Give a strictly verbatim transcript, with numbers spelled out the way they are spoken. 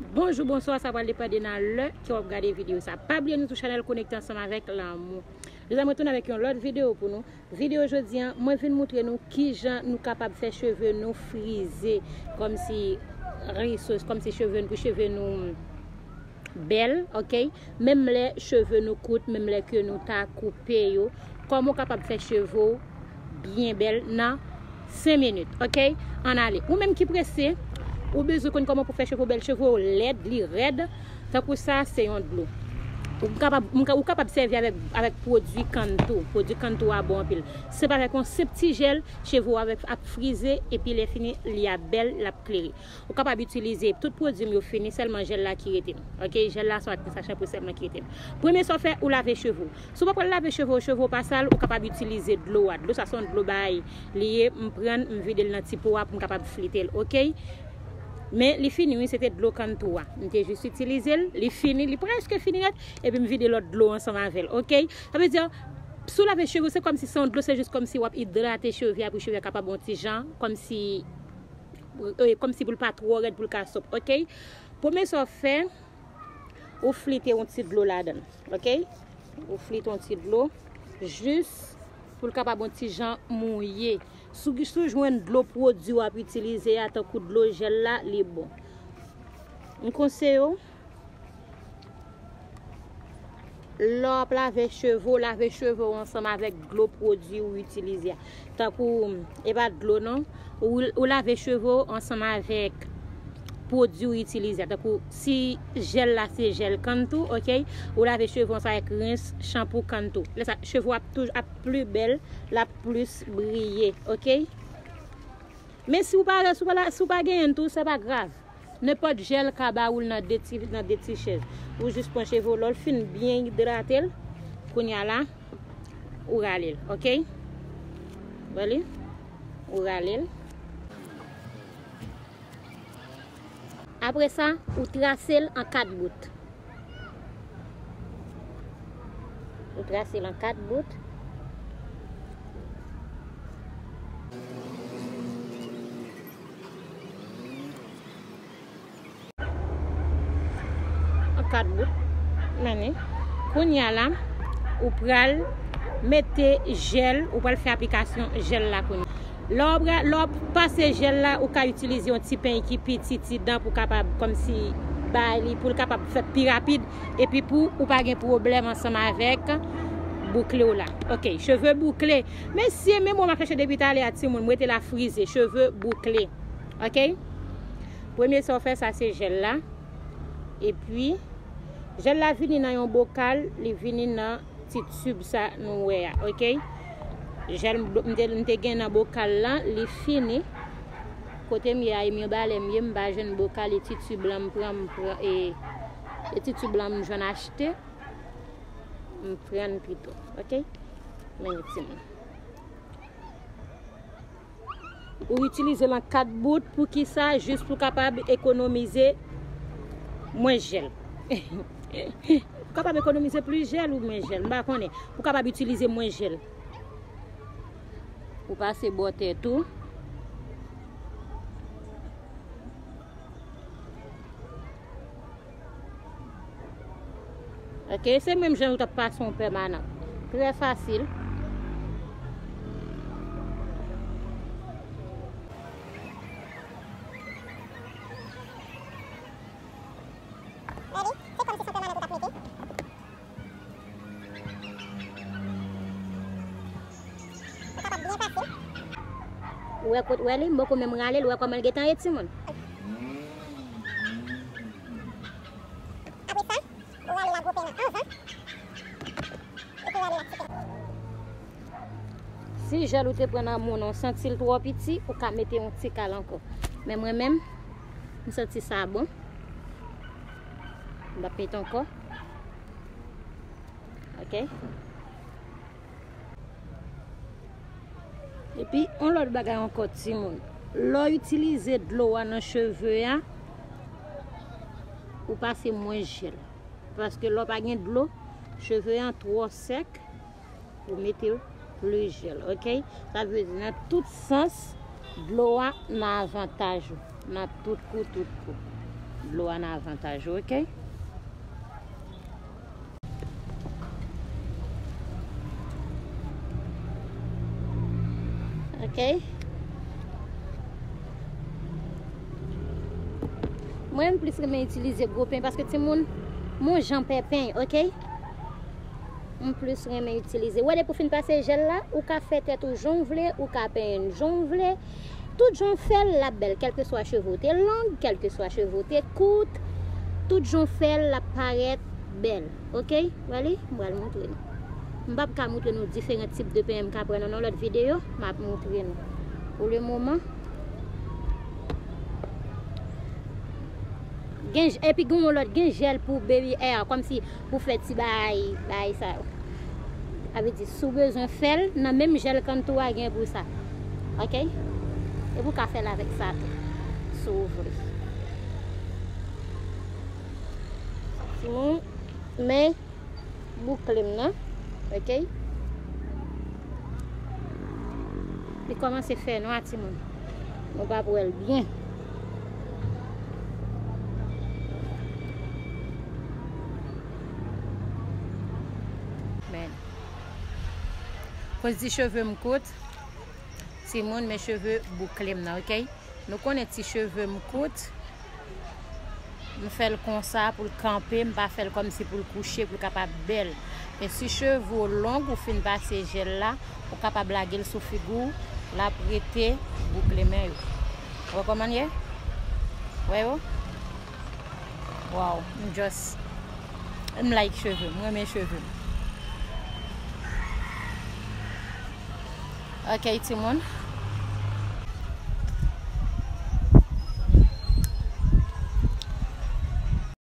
Bonjou, bonswa, sa pral depann de nan lè ke w ap gade videyo sa. Pa bliye nou sou chanèl Konekte Ansanm avèk Lanmou. Mezanmi, mwen tounen avèk yon lòt videyo pou nou. Videyo jodi a, mwen vin moutre nou kijan nou kapab fè cheve nou frize, kòmsi risos, kòmsi cheve, pou cheve nou bèl, oke? Menm lè cheve nou kout, menm lè ke nou ta koupe yo, kòman w kapab fè cheve w byen bèl nan senk minit, oke? Ann ale. Ou menm ki prese, ou bezwen konn kòman pou fè cheve w bèl, cheve w lèd, li rèd, tankou sa, se yon dlo. Ou kapab, ou kapab sèvi avèk, avèk pwodui Cantu. Pwodui Cantu a bon anpil. Senp avèk yon senp ti jèl, cheve w ap, ap frize, epi lè fini, li ap bèl, l ap klere. Ou kapab itilize tout pwodui m yo fini, sèlman jèl la ki rete m. Oke, jèl la se yon administrasyon pou sèlman ki rete m. Premye sa w fè, ou lave cheve w. Si w pa pral lave cheve w, cheve w pa sal, ou kapab itilize dlo a. Dlo sa se yon dlo bay li ye, m pran l, m vide l nan ti po a pou m kapab flite l, oke? Men li fini, wi, se te dlo Cantu a. M te jis itilize l, li fini, li prèske fini nèt, epi m vide lòt dlo ansanm avè l, oke? Sa vle di, si w lave cheve w, se kòmsi se yon dlo, se jis kòmsi w ap idrate cheve a pou cheve a kapab yon ti jan, kòmsi, e, kòmsi pou l pa twò rèd, pou l ka sòp, oke? Premye sa w fè, ou flite yon ti dlo ladan l, oke? Ou flite yon ti dlo, jis pou l kapab yon ti jan mouye. Si w, si w jwenn dlo pwodui w ap itilize a, tankou dlo jèl la, li bon. M konseye w, lè w ap lave cheve w, lave cheve w ansanm avèk dlo pwodui ou itilize a. Tankou, e pa dlo non, ou, ou lave cheve w ansanm avèk pwodui ou itilize a. Tankou, si jèl la se jèl Cantu, oke, ou lave cheve w ansanm avèk rens chanpou Cantu. Lè sa, cheve w ap touj-, ap pli bèl, l ap plis briye, oke? Men si w pa, si w pa la, si w pa genyen l tou, se pa grav. Nenpòt jèl ka ba ou l nan de ti, nan de ti chèz. Ou jis pran cheve w, lè w fin byen idrate l, kounye a la, ou rale l, oke? Wè li? Ou rale l. Apre sa, ou trase l an kat bout. Ou trase l an kat bout. An kat bout. Men li. Kounye a la, ou pral mete jèl, ou pral fè aplikasyon jèl la kounye a. Lè w pra-, lè w pase jèl la, ou ka itilize yon ti peny ki pi ti, ti dan pou kapab kòmsi bay li, pou l kapab fèt pi rapid, epi pou ou pa gen pwoblèm ansanm avèk boukle w la. Oke, cheve boukle. Mesye, menm mwen m ap chache depi talè a, timoun, m rete la frize, cheve boukle. Oke? Premye sa w fè, sa se jèl la. Epi, jèl la vini nan yon bokal, li vini nan ti tib sa nou wè a, oke? Jèl m, m te, m te gen nan bokal la, li fini. Kote m ye a, e Mibalè m ye, m pa jwenn bokal, e ti tib lan m pran, m pran, e, e ti tib lan m jwenn achte, m pran pito, oke? Men yon timoun. Ou itilize l an kat bout, poukisa? Jis pou kapab ekonomize mwens jèl. Pou kapab ekonomize plis jèl ou mwens jèl, m pa konnen. Pou kapab itilize mwens jèl. Ou pase bò tèt ou. Oke, se menm jan ou t ap pase yon pèmanan. Trè fasil. Ready? Se kòmsi se yon pèmanan ou t ap mete. Ou kapab byen pase. Ou wè kot, wè li, m poko menm rale l, ou wè kòman l gentan ye, timoun. Apre sa, ou rale la gwo pen nan anvan. Epi ou rale la ti pen. Si jèl ou te pran nan men w, ou santi l twò piti, ou ka mete yon ti kal ankò. Men mwen menm, m santi sa bon. M p ap mete ankò. Oke. Epi, yon lòt bagay ankò, timoun. Lè w itilize dlo a nan cheve a, ou pase mwens jèl. Paske lè w pa gen dlo, cheve a twò sèk, ou mete plis jèl, oke? Sa vle di, nan tout sans, dlo a nan avantaj ou, nan tout kou, tout kou. Dlo a nan avantaj ou, ok? Ok. Mwen, m plis renmen itilize gwo peny paske timoun, m on jan pè peny, ok? M plis renmen itilize. Wè, depi w fin pase jèl la, ou ka fè tèt ou jan w vle, ou ka penyen l jan w vle. Tout jan w fè l, l ap bèl. Kèlkeswa cheve w te long, kèlkeswa cheve w te kout, tout jan w fè l, l ap parèt bèl. Ok? Wè li? M pral montre nou. M p ap ka montre nou diferan tip de penyen m ka pran nan yon lòt videyo. M ap montre nou. Pou le moman, gen, epi gen yon lòt, gen jèl pou baby hair, kòmsi pou fè ti bagay, bagay sa yo. Sa vle di, si w bezwen fè l, nan menm jèl Contour a gen pou sa. Ok? Epi w ka fè l avèk sa tou, si w vle. Timoun, men boukle m nan, ok? Li kòmanse fè nwa, timoun. Nou p ap wè l byen. Men. Koz di cheve m kout, timoun, men cheve boukle m nan, ok? Nou konnen ti cheve m kout, m fè l konsa pou l kanpe, m pa fè l kòmsi pou l kouche, pou l kapab bèl. Men si cheve w long, ou fin pase jèl la, ou kapab lage l sou figi w, l ap rete boukle men yo. Wè kòman l ye? Wè yo? Wow, m just, m like cheve m, m renmen cheve m. Ok, timoun.